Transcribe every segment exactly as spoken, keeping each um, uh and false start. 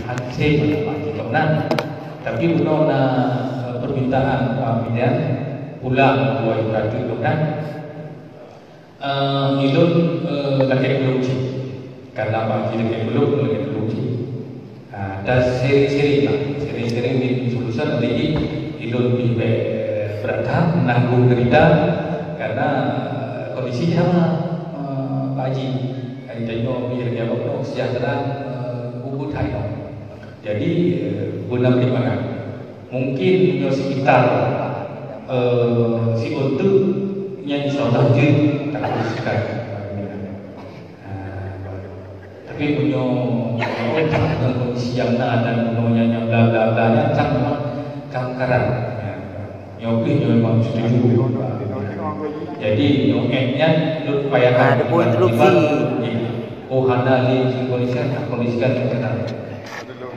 Hase malam Pak Haji Komnan. Tapi bunoe na, eh, permintaan Pak Midan pulang dua juta tu Komnan. Eh, ilôn, eh, lakèe tulông cit. Karena Pak Haji lakèe tulông, lakèe tulông cit. Ah, dan sering-sering lah. Sering-sering di solution nanti ilôn pih bèk, eh, berat that menanggung derita karena, eh, kondisi sama, eh, Pak Haji. Hari tanyoe pih lagèe apa pun sejahtera, eh, bubut hai noh. Jadi, eh, beuna pertimbangan. Mungkin meunyoe sekitar, eh, siôn teuk, nyan insya Allah jeuet takondisikan. Ah, tapi meunyoe, meunyoe tak dengan kondisi nyang na dan meunyoe nyang, nyang bla, bla, bla, nyan cang memang ka meukarat. Ya. Nyoe pih nyoe memang setuju. Jadi, nyoe nyan, lut payah. Ah, ada pun interupsi. Oh, hana lé kondisikan, kondisikan, kondisikan.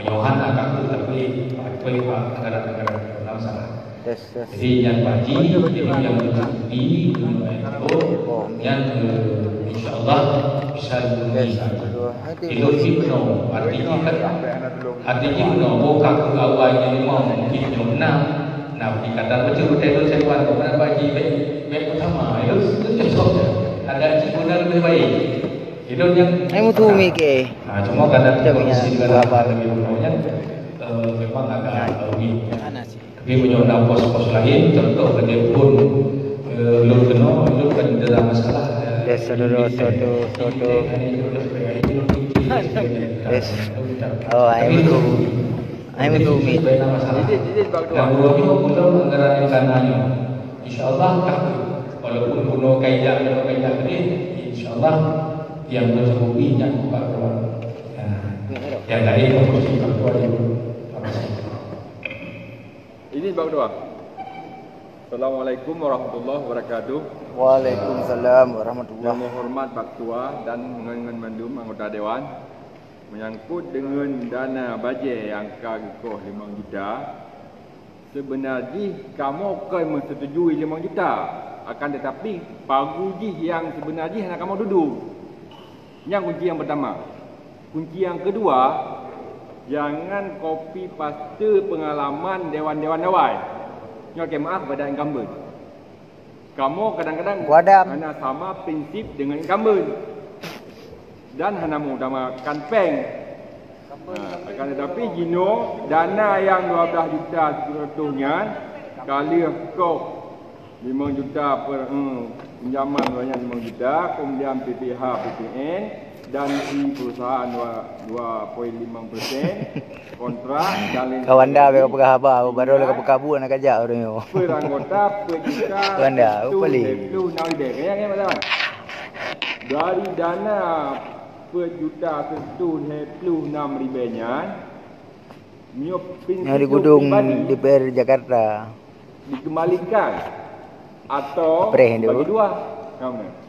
Meunyoe hana ka, tapi, tapi, Pak, negara-negara, tak masalah. Tes, tes. Jadi, nyan Pak Haji, jadi nyang mencukupi, nyan, eh, insya Allah bisa dipenuhi. Tes, satu, dua. Ilôn jih bunoe, arti jih kan, arti jih bunoe, bukan keu awai nyang limong, mungkin nyoe enam. Nah, dikata baca beutôi tu saya buat, bukan Pak Haji, baik, baik utama. Itu, itu cocok. Ada cik guna lebih baik. Ilôn nyang Ai mutu mi ke. Ah, cuma kadang Macam ni, kondisi ya, dengan apa? Lagi rumahnya, eh, memang agak rumit. Mana sih? Tapi meunyoe na pos-pos laén, contoh lagèe phôn, eh, lôn keunoe, lôn kan dalam masalah, eh, Tes, satu, dua, satu, satu. Tes. Oh, ai mutu. Ai mutu mi. Beda masalah. Dan dua minggu belum anggaran rencananya. Insya Allah, walaupun bunoe kaijak, bunoe kaijak tadi, insya Allah, yang mencukupi nyan buka ruang. Nah, yang tadi fokus di ketua dulu. Terima kasih. Ini bak dua. Assalamualaikum warahmatullahi wabarakatuh. Waalaikumsalam warahmatullahi. Yang hormat bak dua dan ngon, ngon mandum anggota dewan, menyangkut dengan dana bajèe yang ka geukoh limong juta, sebenar jih kamoe kon meusetujui limong juta, akan tetapi pagu jih yang sebenar jih hana kamoe dudoe. Nyan kunci nyang pertama. Kunci nyang kedua, jangan copy paste pengalaman dewan-dewan awai. Nyoe keu maaf bak incumbent. Kamoe kadang-kadang hana sama prinsip dengan incumbent. Dan hana mengutamakan péng. Ha, akan tetapi jinoe dana nyang dua belas juta tujuh ratus nyan ka lheueh koh limong juta per, eh, pinjaman awaknyan limong juta, kemudian P P H, P P N dan fee perusahaan dua, dua koma lima persen, kontrak dan lain sebagainya. Kawan dah, bèk peugah haba, baru lé ka peukabut nak kajak ureueng nyoe. Per anggota per juta Kawan dah, seratus upali. Dua puluh enam ribèe. Kaya, kaya, Mak Lawan? Dari dana per juta seratus dua puluh enam ribèe nyan, meunyoe prinsip Yang di gedung pribadi D P R Jakarta. Dikembalikan atau Preh tu. Bagi dua. Kamu.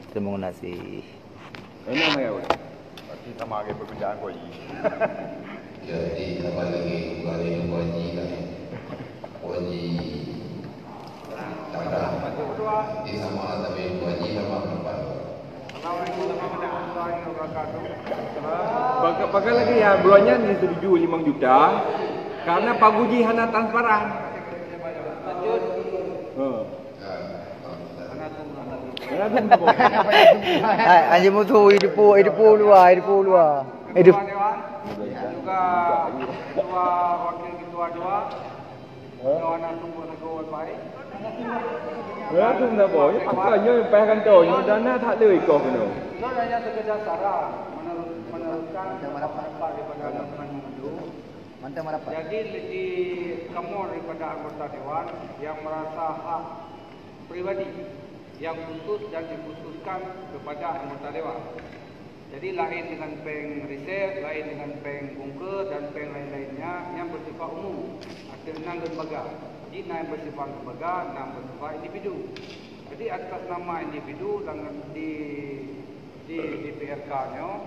Terima kasih. Enak mai awak. Berarti sama lagi perbincangan kau ni. Jadi, sama lagi bukan itu Haji kan? Haji Tabrak. Berarti sama tapi Haji sama tempat. Assalamualaikum warahmatullahi wabarakatuh. Baka-, baka lagi ya, bulan nyan disetuju limong juta karena pagu jih hana transparan. Lanjut. Ha. Hai, anjing musuh, hidup, hidup luar, hidup luar. Hidup. Juga ketua, wakil ketua dua. Hah? Nyoe aneuk tunggu negara baik. Ya, tu nak bawa. Ya, paksa nyoe payah kantor. Nyoe dana tak ada ikut kena. Nyoe hanya sekedar saran, menerus-, meneruskan pendapat daripada teman-teman dulu. Mantap merapat. Jadi, di kamoe daripada anggota dewan yang merasa hak pribadi yang khusus dan dikhususkan kepada anggota dewan. Jadi, laén dengan péng riset, laén dengan péng bungke dan péng laén-laénnya yang bersifat umum atau na lembaga. Jadi, na yang bersifat lembaga, na yang bersifat individu. Jadi, atas nama individu dan di, di, di P R K nyoe,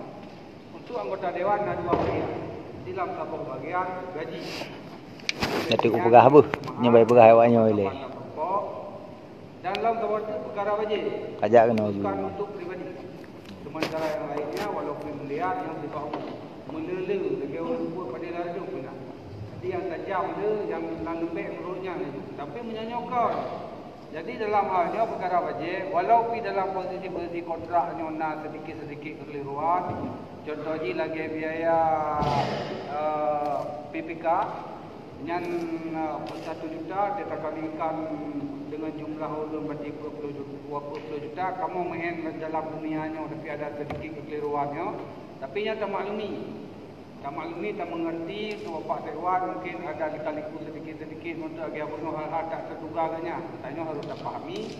untuk anggota dewan na dua bagian. Jadi, dalam saboh bagian gaji. Nanti kupeugah beuh, nyoe bai peugah awak nyoe ilèe. Dan lom saboh teuk peukara bajèe. Kajak keunoe ju. Bukan untuk pribadi. Sementara yang lainnya, walaupun miliar, yang sifat umum. Meuleu-leu lagèe ureueng peuet padé ladôm meunan. Jadi nyang tajam le nyang na leumbek meurôh nyan laju. Tapi meunyoe nyoe kon. Jadi dalam hal nyoe peukara bajèe, walau pih dalam posisi-posisi kontrak nyoe na seudikit-seudikit keukeliruan, contoh jih lagèe biaya, eh, P P K, nyan, eh, satu juta, dia takalikan dengan jumlah ureueng berarti dua puluh juta, dua puluh juta, kamoe meu'en dalam dunia nyoe tapi ada seudikit keukeliruan nyoe, tapi nyoe tamaklumi. Tamaklumi, tamengerti, untuk Bapak Dewan mungkin ada lika-liku sedikit-sedikit untuk lagèe bunoe hal-hal tak terduga geuh nyan. Tanyoe harôh tapahami.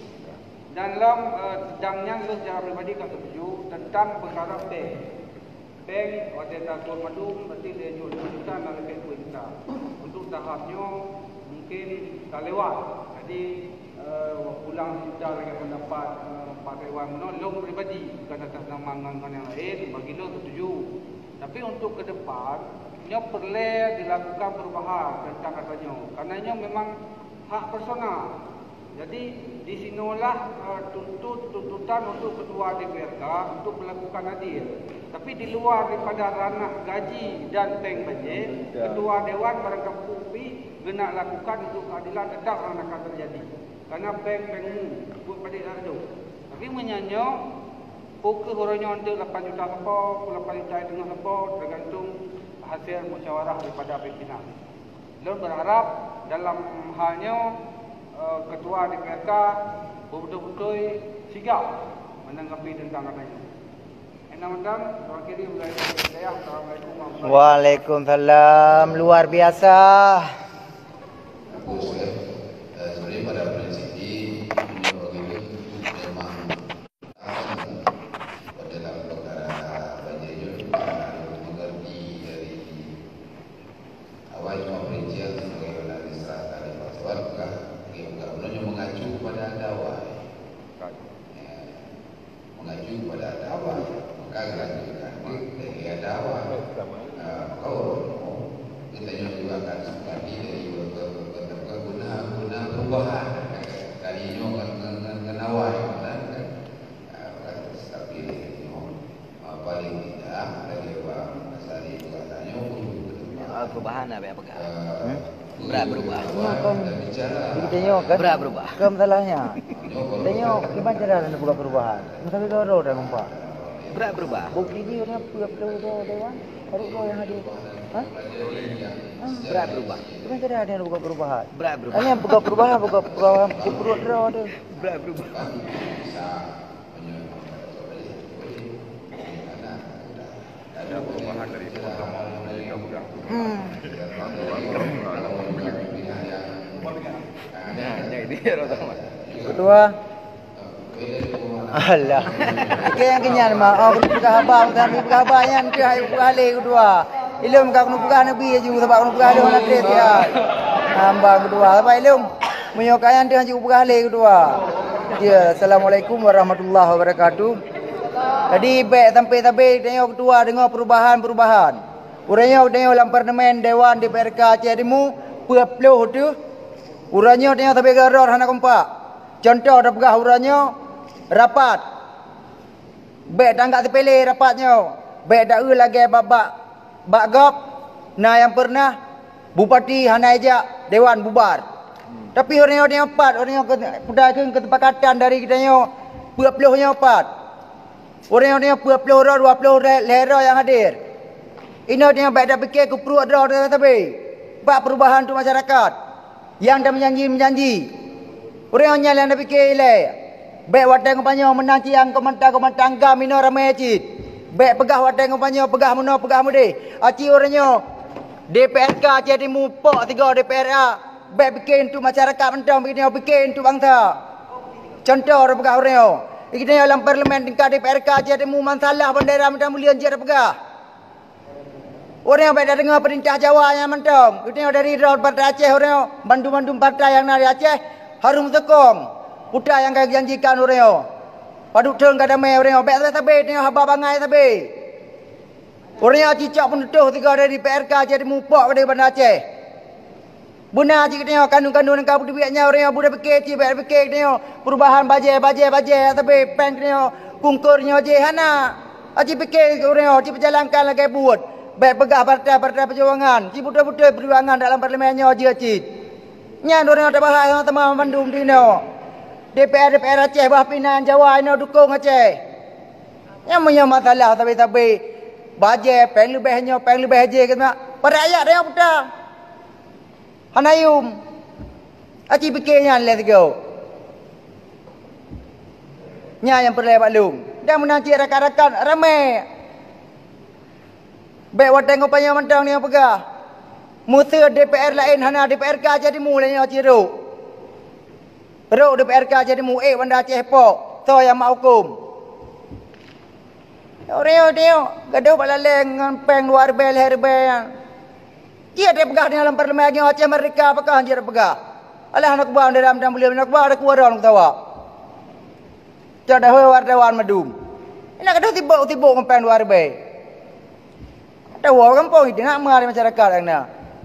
Dan lom, eh, dan nyan lôn secara pribadi ka setuju tentang peukara bank. Bank watèe tatur mandum berarti lhèe juta, lhèe juta na leubeh dua juta. Untuk tahap nyoe mungkin ka lewat. Jadi, eh, pulang sejuta lagèe pendapat, eh, Pak Dewan bunoe, lôn pribadi bukan atas nama ngon, ngon nyang laén, bagi lôn setuju. Tapi untuk ke depan, nyoe peureulèe dilakukan perubahan tentang ata nyoe. Karena nyoe memang hak personal. Jadi, di sinoelah, eh, tuntut, tuntutan untuk ketua D P R K untuk melakukan adil. Tapi di luar daripada ranah gaji dan bank bajèe, ketua dewan barang kapeue pih geunak lakukan untuk keadilan tetap akan terjadi. Karena bank, bank umum, buet padé ladôm. Tapi meunyoe nyoe, peu kheueh uroe nyoe enteuk lapan juta sapo, lapan juta teungoh sapo, tergantung hasil musyawarah daripada pimpinan. Lôn berharap dalam hal nyoe, eh, ketua D P R K beutôi-beutôi sigap menanggapi tentang ata nyoe. Enam dan mewakili wilayah. Assalamualaikum warahmatullahi. Waalaikumsalam. Luar biasa. Bagus, ya. Eh, sebenarnya pada prinsipnya, ini bagi itu memang dalam perkara banjir itu, kita harus mengerti dari awal cuma perincian sebagaimana diserahkan di Pak Tuan, bukan, bukan, bukan mengacu pada ada awal. Ya. Mengacu pada ada awal, maka gelanjutkan dari ada awal. Ah, maka orang kita juga akan sukati dari guna-guna perubahan dari nyoe ngon, ngon, ngon, ngon awal, kan? Ah, maka stabil nyoe. Ah, paling tidak dari orang asal itu katanya pun perubahan. Perubahan apa, apa? Hmm? Brat berubah. Nyoe kon, di kita nyoe kan? Brat berubah. Kon masalahnya. Kita nyoe, kiban cara nak buka perubahan? Masa kita ada dah nampak. Brat berubah. Bukti dia orang apa, apa tu, tu, tu, kan? Baru tu yang ada. Ha? Ha? Brat berubah. Kiban cara dia nak buka perubahan? Brat berubah. Ini yang buka perubahan, buka perubahan, buka perut dia tu. Brat berubah. Ada perubahan dari pertama dari kamu dah. Hmm. Nah, nah, ini yang pertama. Ketua. Alah. Oke, yang kenyan mah. Oh, kena peugah haba, kami peugah haba nyan keuh hai peugah lé ketua. Ilôn ka kena peugah neubi aju, sabab kena peugah lôn lam trép siat. Hamba ketua, sabab ilôn. Meunyoe kaya deuh jeuet peugah lé ketua. Ya, assalamualaikum warahmatullahi wabarakatuh. Jadi bèk sampai sabe tanyoe ketua deungoe perubahan-perubahan. Uroe nyoe tanyoe lam parlemen dewan D P R K Aceh Timu peuet ploh teuh. Uroe nyoe tanyoe sabe garot hana kompak. Contoh tapeugah uroe nyoe rapat. Bèk tanggap seupele rapat nyoe. Bèk taeu lagèe bak, bak, bak gob na nyang peureunah bupati hana ijak dewan bubar. Tapi uroe nyoe pat, uroe nyoe keu, peudakeueng keusepakatan dari geutanyoe peuet ploh nyoe pat. Uroe nyoe peuet ploh droe, dua ploh lhèe droe nyang hadir. Inoe tanyoe bèk tapike keu pruet droe sabe bak perubahan untuk masyarakat. Nyang tameujanji-meujanji. Ureueng nyan nyang tapike ilèe. Bèk watèe geutanyoe meunan cit nyang keu mantong-mantong GAM inoe ramè cit. Bèk peugah watèe geutanyoe peugah meunoe peugah meudéh. Aci ureueng nyoe D P R K Aceh Timu pok sigoe D P R A. Bèk pike untuk masyarakat mantong, geutanyoe pike untuk bansa. Contoh tapeugah ureueng nyoe. Geutanyoe lam parlemen tingkat D P R K Aceh Timu masalah bandera mantong buleuen jeuet tapeugah. Ureueng nyoe bèk tadeungoe peurintah Jawa nyan mantong. Geutanyoe dari droe partai Aceh, ureueng nyoe bandum-bandum partai nyang na di Aceh harôh meuseukong peue nyang ka geujanjikan ureueng nyoe. Padub thôn ka damè ureueng nyoe, bèk sabe-sabe tanyoe haba bangai sabe. Ureueng nyoe cicok peunutoh sigoe dari P R K Aceh Timu pok keudéh Banda Aceh. Beuna cit geutanyoe kandung-kandung nyang ka peuteubiet nyan, ureueng nyoe buda pike cit, bèk pike geutanyoe perubahan bajèe, bajèe, bajèe, sabe péng geutanyoe kungkor nyoe jih hana. Aci pike ureueng nyoe, ci peujalankan lagèe buet. Bék peugah partai-partai peujuangan, ci beutôi-beutôi peujuangan dalam parlemen nyoe jeuet cit. Nyan ureuëng nyang teubahai sama-sama mandum di inoe. D P R, D P R Aceh bah pinan Jawa inoe dukong Aceh. Nyang meunyoe masalah sabe-sabe, bajée péng leubeh nyoe, péng leubeh jih, keumat, padahai ayat nyang peugah. Hana yum. Aci pike nyan lé sigoe. Nyan nyang peureulée bak lôn. Dan meunan cit rakan-rakan ramé. Bék watée ngon panyang mantong nyang peugah. Meuseu D P R laén hana, D P R ka jadi mulai nyoe cirok. Rot di P R K jadi muék banda Aceh pok, soe nyang mak huköm. Tengok, tengok, gadoh bak laleng ngon péng dua ribée lhée ribée nyan. Jeuet tapeugah di dalam parlemen lagée Aceh Merdeka, pakon jeuet tapeugah. Alah, aneuk buah dalam dan buleuen aneuk buah ada kuara dalam ketawa. Cok dahôi wartawan madum. Inak gadoh sibok-sibok ngon péng dua ribée. Tawoe gampông itu nak meuhadab masyarakat nyang na.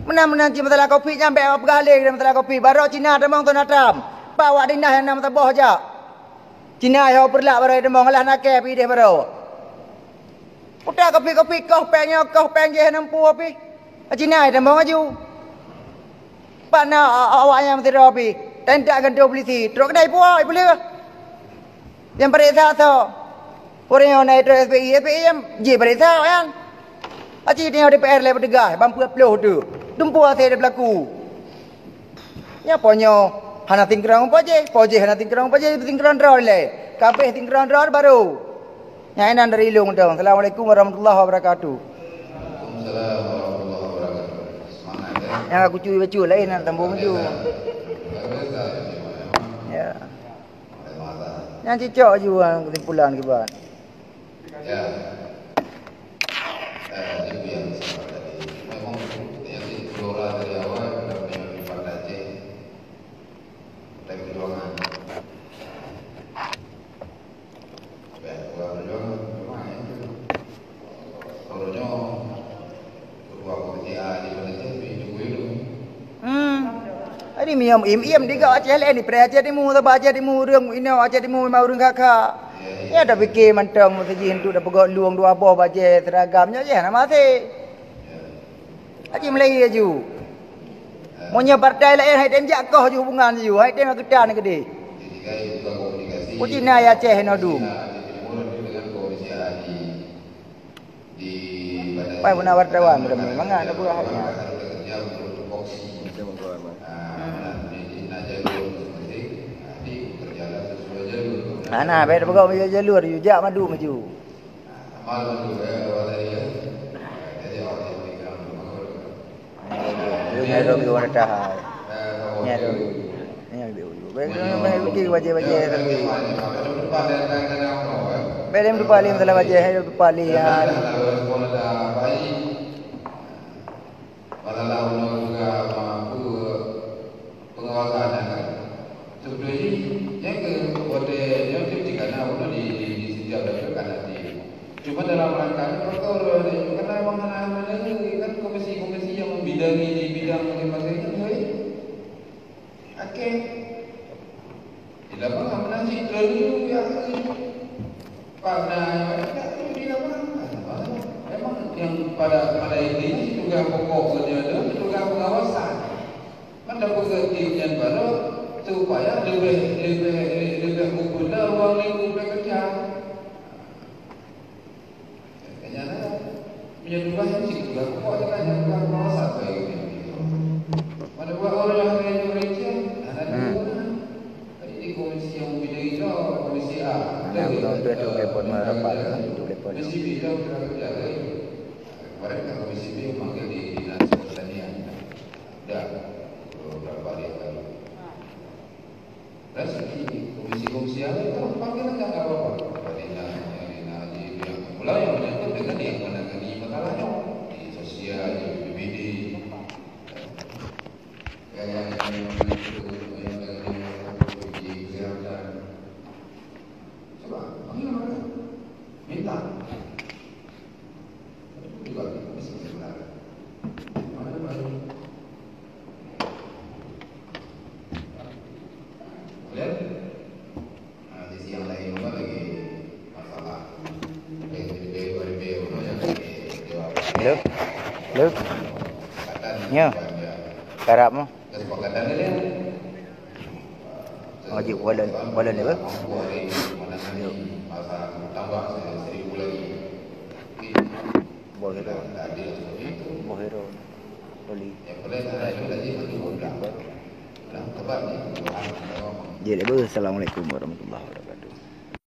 Meunan-meunan cit masalah kopi nyan bék peugah lé masalah kopi. Barô Cina tamong tuna tam. Pak wak dinah nyang na meusaboh jak. Cina yoh peureulak barô tamong alah nakée pih ideh barô. Utak kopi-kopi koh péng nyoe, koh péng jih nam pue pih. Cina tamong aju. Pat na a-, awak nyang sidroe pih, tentak gantoe polisi, trok keudai puwoe, ipeuleueh. Nyang pareksa soe? Ureueng nyang na itrok S P I, S P I nyang jipareksa awak nyan. Aci tanyoe D P R lé peuteugas, ban peuet ploh tu. Tumpue asai di peulaku. Nyan po nyoe hana singkron po jih, po jih hana singkron po jih, singkron droe lé. Kabeh singkron droe baru. Nyan inan dari lôn dong. Assalamualaikum warahmatullahi wabarakatuh. Waalaikumsalam warahmatullahi wabarakatuh. Semangat, ya. Nyang aku cuy bacut laén, nak sambung laju. Biasa, biasa, ya. Ya. Ada masalah. Nyang cicok laju, ah, kesimpulan kiban. Ya. Eh, itu yang saya tadi. Memang yang di Blora dari awal, kita punya Banda Aceh. Dari perjuangan. Hmm. Jadi miyom im-im di gau Aceh laén, di Aceh Timu, saba Aceh Timu, ureueng inoe Aceh Timu memang ureueng kha-kha. Ya, tapi ke mantong meuseujih untuk dapeugot lueng dua boh bajée seragam nyoe jih nama sih. Aji mulai laju. Meunyoe partai laén hai tem jak koh ju hubungan ju, hai tem geutan keudeh. Kucina ya Aceh inoe dum. Pai puna wartawan, mudah-mudahan mangat na peugah hanya. Hana, baik peugah maju jalur, yu jak madu maju. Nyan lom di warna taha. Nyan lom. Nyan lom. Baik, baik, baik, bajai-bajai tadi. Baik, lem tu paling salah bajai, hai tu paling, ya. Masalah undang-undang apa, pengawasan, ya kan? Sebetulnya, yang ke, watèe nyoe cit jika na bunoe di, di, di setiap dapur kan ada. Cuma dalam rangka ni, faktor, karena memang hana, hana, kan komisi-komisi yang membidangi di bidang masing-masing kan, sorry. Oke. Di lapangan mana sih terlalu ya, karena tak tu di lapangan. Memang yang pada, pada intinya tugas pokok kerja tu tugas pengawasan. Kan dah peugah tim nyan baru supaya lebih, lebih, lebih mumpuni ruang lingkup pekerja. Kayaknya ada. Punya tugas ni sih, tugas pokok je kan, yang tugas pengawasan baik ni. Pada buat orang yang ada yang receh, ada Hmm. dua orang. Jadi di komisi yang beda itu, komisi A. Nah, Ada belum tu, itu ada telepon ada merapat, ada itu telepon. Komisi B itu kita kerja lagi. Kemarin kan komisi B memanggil di Dinas Pertanian. Dah, beberapa hari yang lalu. Dan segi komisi-komisi yang lain, kalau panggil enggak, enggak apa-apa. Pertanian, yang di Haji, yang mulai yang menyangkut dengan yang menangani masalahnya. Di sosial, di B P B D. Yang, yang, yang, yang, yang, yang, yang, yang, yang, kesihatan. Coba, panggil mereka. Minta. Hello? Hello? Nyo. Karab mo. Oh, jeuet walon, walon ni, bah? Yo. Boh hero. Boh hero. Oli. Jeuet, bah. Assalamualaikum warahmatullahi wabarakatuh.